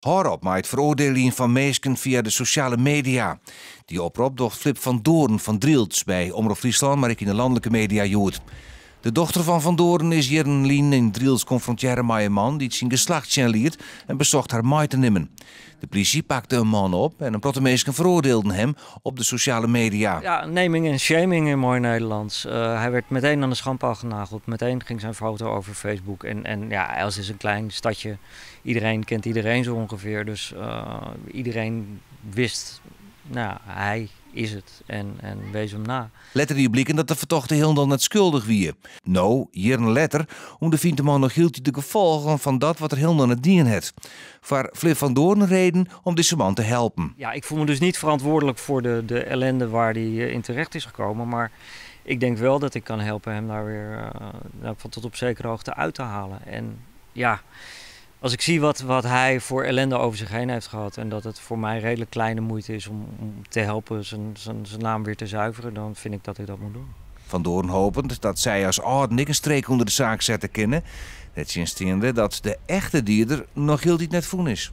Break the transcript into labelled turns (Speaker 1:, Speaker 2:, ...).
Speaker 1: Hâld op mei it feroardieljen fan minsken fia de sosjale media. Dy oprop docht Flip van Doorn fan Drylts by Omrop Fryslân, mar ek yn de lanlike media hjoed. De dochter fan Van Doorn is jierren lyn yn Drylts konfrontearre mei in man dy't syn geslacht sjen liet en besocht har mei te nimmen. De plysje pakte in man op en in protte minsken feroardielden him op de sosjale media.
Speaker 2: Ja, naming en shaming in mooi Nederlands. Hij werd meteen aan de schandpaal genageld. Meteen ging zijn foto over Facebook. En ja, Els is een klein stadje. Iedereen kent iedereen zo ongeveer. Dus iedereen wist, nou, hij is het. En wees hem na.
Speaker 1: Letter die bliken dat de fertochte hielendal net skuldich wie. No, jierren letter, ûnderfynt de man noch hieltyd de gefolgen fan dat wat er hielendal net dien hat. Foar Flip van Doorn reden om dizze man te helpen.
Speaker 2: Ja, ik voel me dus niet verantwoordelijk voor de ellende waar hij in terecht is gekomen. Maar ik denk wel dat ik kan helpen hem daar weer nou, van tot op zekere hoogte uit te halen. En ja, als ik zie wat hij voor ellende over zich heen heeft gehad en dat het voor mij redelijk kleine moeite is om te helpen zijn naam weer te zuiveren, dan vind ik dat ik dat moet doen.
Speaker 1: Van Doorn hopend dat sy as âlden ek in streek ûnder de saak sette kinne. Nettsjinsteande dat de echte dieder noch hieltyd net fûn is.